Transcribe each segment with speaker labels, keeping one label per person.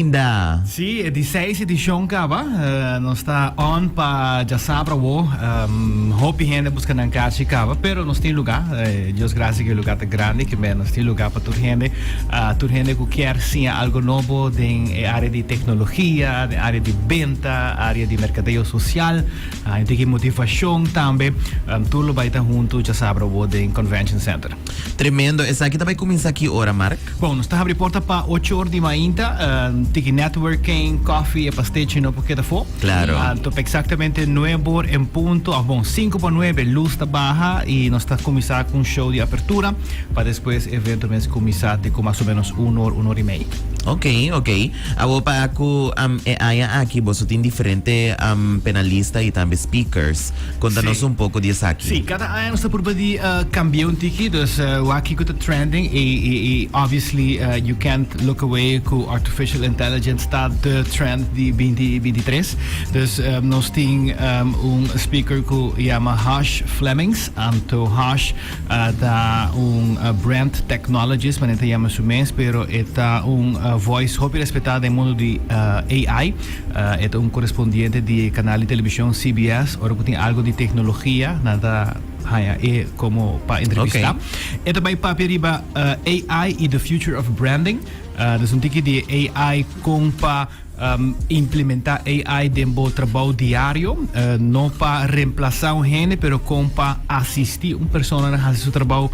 Speaker 1: Inda.
Speaker 2: Sí, e di seis edishon kaba. Nos ta on pa djasabra awo. Hopi hende a buska nan kashi kaba, pero nos tin lugá. Dios grasia ku e lugá ta grandi, ke men nos tin lugá pa tur hende. Tur hende ku kier siña algo nobo den e área di teknologia, den área di benta, área di merkadeo sosial. Hende ki motivashon tambe. Tur lo bai ta huntu djasabra awo den Convention Center.
Speaker 1: Tremendo. Esaki ta bai kuminsá ki ora, Mark?
Speaker 2: Bon, nos ta habri porta pa ocho or di mainta. Tiki networking, koffie e pastechi no por keda afó.
Speaker 1: Claro.
Speaker 2: Anto pa exactamente nuebe or en punto, of bon, sinku pa nuebe, luz ta baha y nos ta kuminsá ku un show di apertura pa despues e evento mes kuminsá te ku mas o menos un or, un or y mei.
Speaker 1: Ok, ok. Awor pa ku e aña aki boso tin diferente penalista y tambe speakers. Konta nos un poko di esaki.
Speaker 2: Sí, kada aña nos ta purba di kambia un tiki, dus wak kiko ta trending i i obviously you can't look away ku artificial intelligence ta de trend di binti binti tres. Dus nos tin un speaker ku yama Hash Flemings, anto Hash ta un brand technologist manera ta yama su mes, pero e ta un voice hopi respetá den mundu di AI. E ta un korespondiente di e kanal di televishon CBS. Ora ku tin algu di teknologia, nan ta haña e komo pa entrevistá. E ta bai papia riba AI i the future of branding. Dus un tiki di e AI kon pa implementá AI den bo trabou diario. No pa remplasá un hende, pero kon pa asistí un persona na hasi su trabou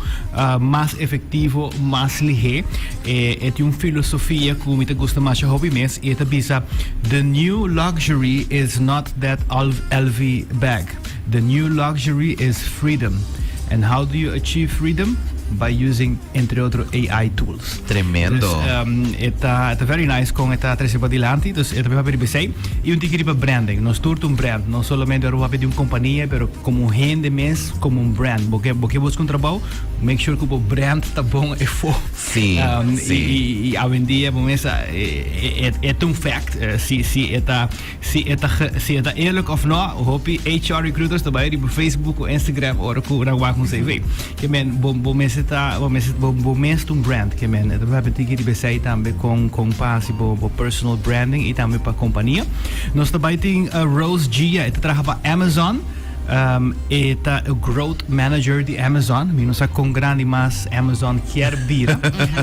Speaker 2: mas efektivo, mas lihé. E tin un filosofia ku mi ta gusta masha hopi mes i e ta bisa, The new luxury is not that LV bag. The new luxury is freedom. And how do you achieve freedom? By using, entre otro, AI tools.
Speaker 1: Tremendo.
Speaker 2: Dus e ta e ta very nice kon e ta trese padilanti. Dus e ta papia riba esei. I un tiki riba branding. Nos tur ta un brand. No solamente ora bo papia di un kompania, pero komo hende mes, komo un brand. Bo ke bo ke buska un trabou, make sure ku bo brand ta bon efo.
Speaker 1: Sí, sí.
Speaker 2: I, i awendia bo mes a e e ta un fact. Si si e ta si e ta si e ta eerlijk of no, hopi HR recruiters ta bai riba Facebook o Instagram ora ku nan wak un CV. Ke men bo bo mester ta bo mester bo bo mes ta un brand. Ke men e ta papia tiki riba esei tambe kon kon pa hasi bo bo personal branding i tambe pa kompania. Nos ta bai tin Rose Gia, e ta traha pa Amazon. E ta e growth manager di Amazon. Mi no sa kon grandi mas Amazon kier bira,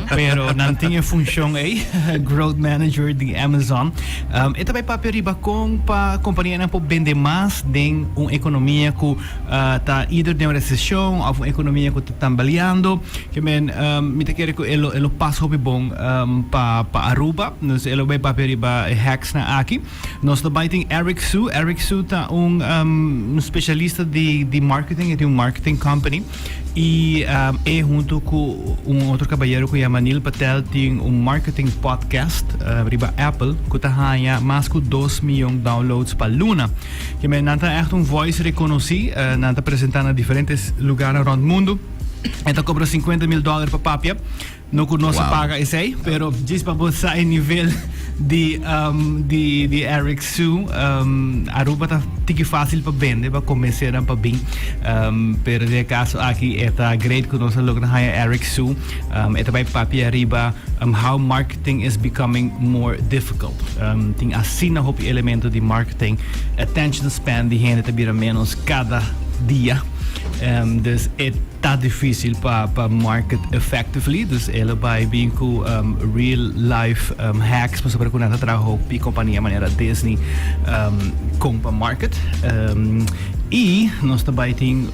Speaker 2: pero nan tin e funshon ei, growth manager di Amazon. E ta bai papia riba kon pa kompanianan por bende mas den un ekonomia ku ta either den un reseshon òf un ekonomia ku ta tambaleando. Ke men, mi ta kere ku e lo e lo pas hopi bon pa pa Aruba. Dus e lo bai papia riba e hacksnan aki. Nos ta bai tin Eric Su. Eric Su ta un un specialista di di marketing, e tin un marketing company y e hunto cu un otro caballero cu yama Neil Patel tin un marketing podcast riba Apple cu ta haña mas cu dos miyon downloads pa luna. Ke men nan ta echt un voice reconoci, nan ta presenta na diferentes lugarnan rond mundo. E ta cobra 50 mil dollar pa papia. No ku nos a paga esei, pero djis pa bo sa e nivel di di di Eric Su, Aruba ta tiki fácil pa bende, pa konbensé nan pa bin. Pero den e kaso aki e ta great ku nos a logra haña Eric Su. E ta bai papia riba how marketing is becoming more difficult. Tin asina hopi elemento di marketing, attention span di hende ta bira ménos kada dia. Dus e. Ta difícil pa pa market effectively, dus el a bai bin cu real life hacks pasobra cu nan ta traha hopi compania manera Disney con pa market. Y nos ta bai tin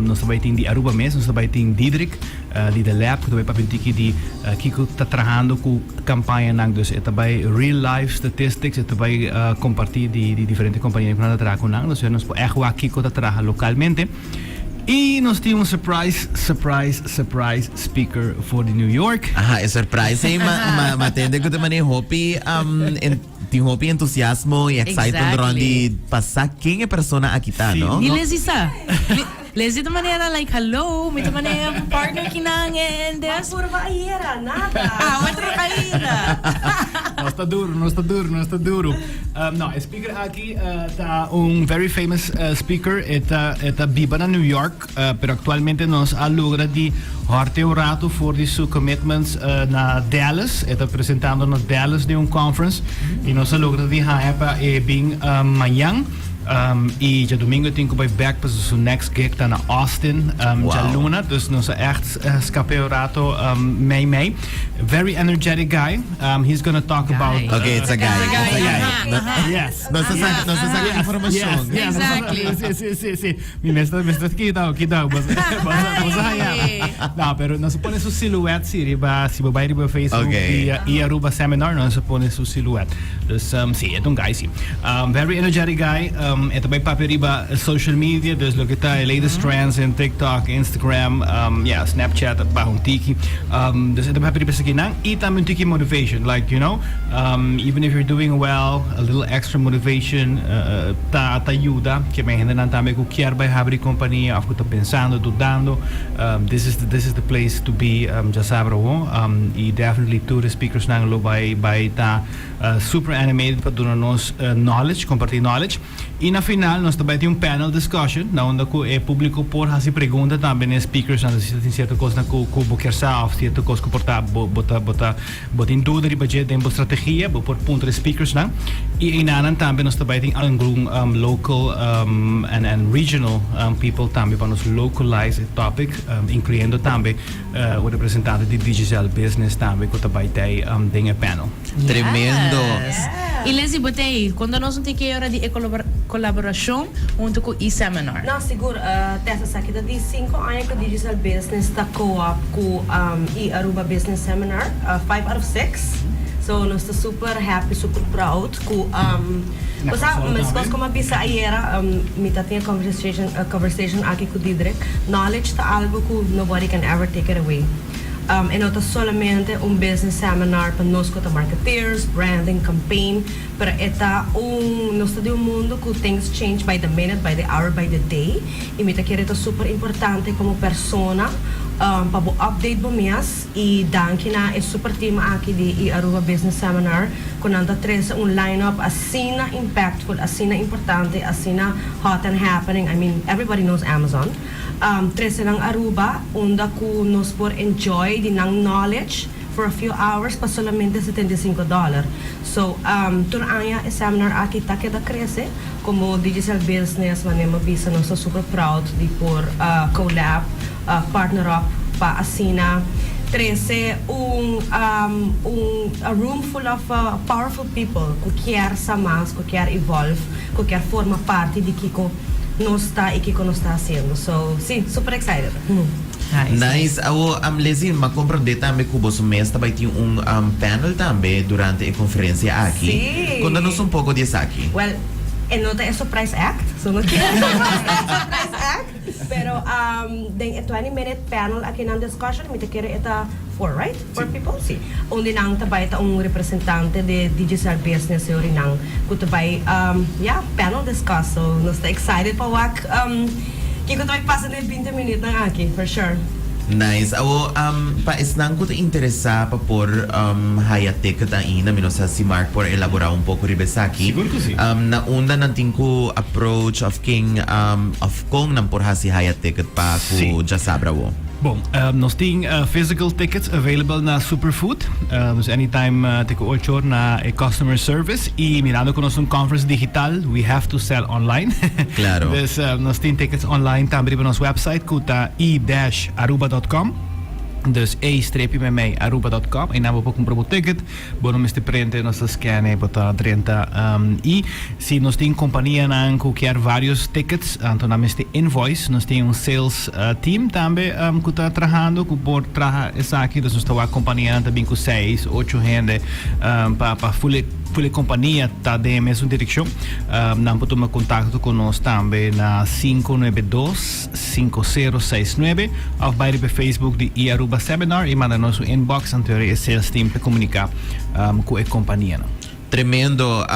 Speaker 2: nos ta bai tin di Aruba mes, nos ta bai tin Diedrick di The Lab cu ta bai papia un tiki di kico ta trahando cu campañanan, dus e ta bai real life statistics, e ta bai comparti di di diferente compania cu nan ta traha cu nan, dus nos por echt wak kico ta traha localmente. Y nos tin un surprise, surprise, surprise speaker for di New York.
Speaker 1: Aha, e surprise ei ma, ma, ma tende ku ta mane hopi, um, en, tin hopi entusiasmo y excitement rond di pa sa ken e persona aki ta,
Speaker 2: Sí.
Speaker 1: no?
Speaker 3: Ni Leslie sa. Li- Leslie ta manera like hallo, mi ta manera partner kinan en des.
Speaker 4: Mas purba ayera, nada.
Speaker 3: Ah, otro ainda.
Speaker 2: Nos ta duro, nos ta duro, nos ta duro. No, e speaker aki ta un very famous speaker. E ta, e ta biba na New York, pero actualmente nos a logra di horte un rato for di su commitments na Dallas. E ta presentando na Dallas den un conference y nos a logra di haña pa e bin mañan. Y djadomingo e tin cu bay back pasobra su next gig ta na Austin djaluna. Dus nos a echt scap'e un rato mei mei. Very energetic guy. He's gonna talk about...
Speaker 1: Okay, it's a guy.
Speaker 3: It's a guy.
Speaker 1: It's a guy.
Speaker 2: Yes.
Speaker 1: Nos ta saca, nos ta saca informacion.
Speaker 2: Yes, yes.
Speaker 3: Exactly.
Speaker 2: Si, si, si, si. Mi mester, mester kita, kita. Bos, bos, bos haya. No, pero nos a pone su silhouette si riba, si bo bay riba Facebook di Aruba Seminar, nos a pone su silhouette. Dus si, e ta un guy si. Very energetic guy. E ta bay papia riba social media, dus loke ta e latest trends in TikTok, Instagram, yeah, Snapchat baha un tiki. Dus e ta bay papia riba esakinan y tambe un tiki motivation, like you know, even if you're doing well, a little extra motivation ta ta yuda. Ke men hendenan tambe ku kier bay habri compania of ku ta pensando, dudando, this is the this is the place to be djasabra awo. Y definitely tur e speakersnan lo bay bay ta Super animated pa duna nos knowledge, comparti knowledge. Y na final nos ta bay tin un panel discussion na unda cu e publico por haci pregunta tambe na e speakers nan. Si ta tin cierto cosnan cu cu bo kier sa of cierto cos cu por ta bo bo ta bo ta bo tin duda riba dje den bo strategia, bo por puntra e speakers nan. Y einanan tambe nos ta bay tin algun local and and regional people tambe pa nos localize e topic, incluyendo tambe un representante di Digicel Business tambe cu ta bay tey den e panel.
Speaker 1: Tremendo.
Speaker 3: Yes. Y Lizzy, bo t'ey, conta nos un tiki ora di e colaboracion hunto cu e-seminar.
Speaker 4: No, sigur. Tessa, esaki ta di cinco aña cu Digicel Business ta co-op cu e-Aruba Business Seminar, five out of six. So nos ta super happy, super proud cu, bo sa, mescos como a bisa ayera, mi ta tin e conversation, conversation aki cu Diedrich, knowledge ta algo cu nobody can ever take it away. E no ta solamente un business seminar pa nos cu ta marketeers, branding, campaign, pero e ta un, nos ta den un mundo cu things change by the minute, by the hour, by the day, y mi ta kere ta super importante como persona pa bo update bo mes y danki na e super team aki di e Aruba Business Seminar cu nan ta trece un line up asina impactful, asina importante, asina hot and happening, I mean everybody knows Amazon. Trece nan Aruba unda cu nos por enjoy di nan knowledge for a few hours pa solamente 75 dollar. So, tur aña e seminar aki ta keda crece como Digicel Business, manera mi a bisa nos ta super proud di por collab, partner up pa asina trece un un a room full of powerful people cu kier sa mas, cu kier evolve, cu kier forma parti di kico nos ta y kico nos ta haciendo. So, si, super excited.
Speaker 1: Nice. Awo, Lizzy, m'a comprende tambe cu boso mes ta bay tin un panel tambe durante e conferencia aki.
Speaker 4: Si.
Speaker 1: Conta nos un poco di esaki.
Speaker 4: Well, e no ta e surprise act, so no kier surprise act, pero den e 20 minute panel aki nan discussion mi ta kere e ta four, right? Four people? Si. Un di nan ta bai ta un representante di Digicel Business e ori nan ku ta bai ya panel discuss. So nos ta excited pa wak kiko ta bai pasa den e binti minuutnan aki for sure.
Speaker 1: Nice. Awo pa esnan ku ta interesa pa por haya ticket ainda, mi no sa si Mark por elabora un poko riba esaki.
Speaker 2: Sigur ku si.
Speaker 1: Na unda nan tin ku approach of ken of kon nan por hasi haya ticket pa ku djasabra awo?
Speaker 2: Bon, nos tin physical tickets available na Superfood. Dus anytime te ku ocho or na e customer service. Y mirando ku nos un conference digital, we have to sell online.
Speaker 1: Claro.
Speaker 2: Dus nos tin tickets online tambe riba nos website ku ta e-aruba.com. Dus e streepje mei aruba.com. Einan bo por kumpra bo ticket. Bo no mester prente, nos ta scan e bo ta drenta. Y si nos tin companianan cu kier varios tickets, anto nan mester invoice. Nos tin un sales team tambe cu ta trahando cu por traha esaki. Dus nos ta wak companianan ta bin cu seis, ocho hende pa pa full e full e compania ta den e mesun direccion. Nan por tuma contacto cu nos tambe na 592 5069 of bai riba e Facebook di iAruba Seminar y manda nos un inbox anto e sales team ta comunica cu e companianan.
Speaker 1: Tremendo.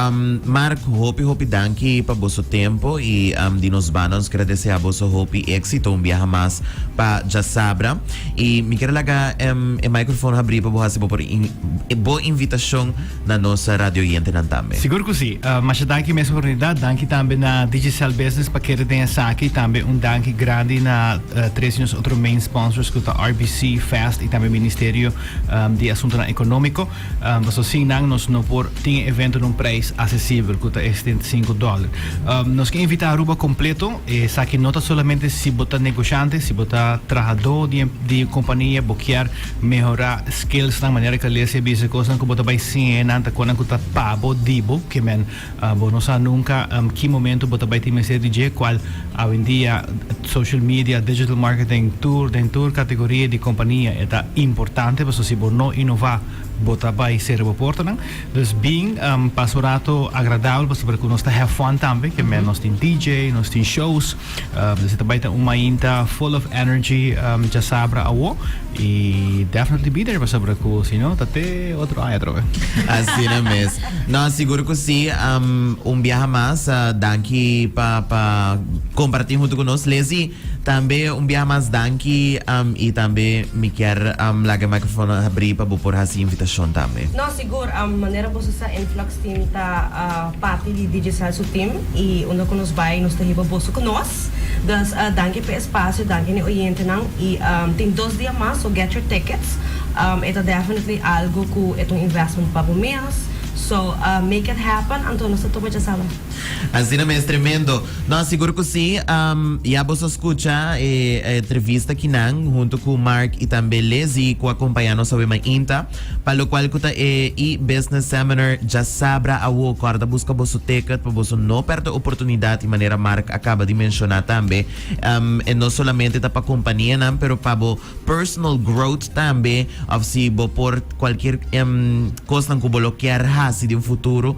Speaker 1: Mark, hopi hopi danki pa boso tempo y di nos banda nos kier desea boso hopi exito un biaha mas pa djasabra. Y mi kier laga e microfoon habri pa bo haci bo por bo invitacion na nos radio oyentenan tambe.
Speaker 2: Sigur cu si. Masha danki mes oportunidad. Danki tambe na Digicel Business pa kere den esaki. Tambe un danki grandi na tres di nos otro main sponsors cu ta RBC, Fast y tambe Ministerio di Asuntonan Economico. Pasobra sin nan nos no por tin e evento na un prijs accesibel cu ta e $75. Nos ke invita Aruba completo. Esaki no ta solamente si bo ta negoshante, si bo ta trahadó di di compania, bo kier mehora skillsnan manera cu Alesia a bisa, cosnan cu bo ta bay siña nan ta cosnan cu ta pa bo di bo, ke men bo no sa nunca ki momento bo ta bay tin mester di dje, cual awendia social media, digital marketing, tur den tur categoria di compania e ta importante pasobra si bo no innova bo ta bay cera bo portanan. Dus bin pasa un rato agradabel pasobra cu nos ta have fun tambe, ke men nos tin DJ, nos tin shows, dus e ta bay ta un mainta full of energy djasabra awo y definitely be there pasobra cu si no ta te otro aña atrobe.
Speaker 1: Asina mes. No, sigur cu si. Un biaha mas danki pa pa comparti hunto cu nos. Lizzy, tambe un biaha mas danki y tambe mi kier laga e microfoon habri pa bo por haci invitacion tambe.
Speaker 4: No, sigur. Manera boso sa Influx Team ta parti di Digicel su team y unda cu nos bay nos ta hiba boso cu nos. Dus danki pa e espacio, danki na e oyentenan y tin 2 dia mas, so get your tickets. E ta definitely algo cu e ta un investment pa bo mes. So make it happen, anto nos ta topa djasabra.
Speaker 1: Asina mes, tremendo. No, sigur cu si. Ya boso a scucha e entrevista kinan hunto cu Mark y tambe Lizzy cu a acompaña nos awe mainta. Pa locual cu ta e e-business seminar djasabra awo. Corda busca boso ticket pa boso no perde oportunidad y manera Mark a caba di menciona tambe. E no solamente ta pa companianan pero pa bo personal growth tambe of si bo por cualkier cosnan cu bo lo kier haci den futuro.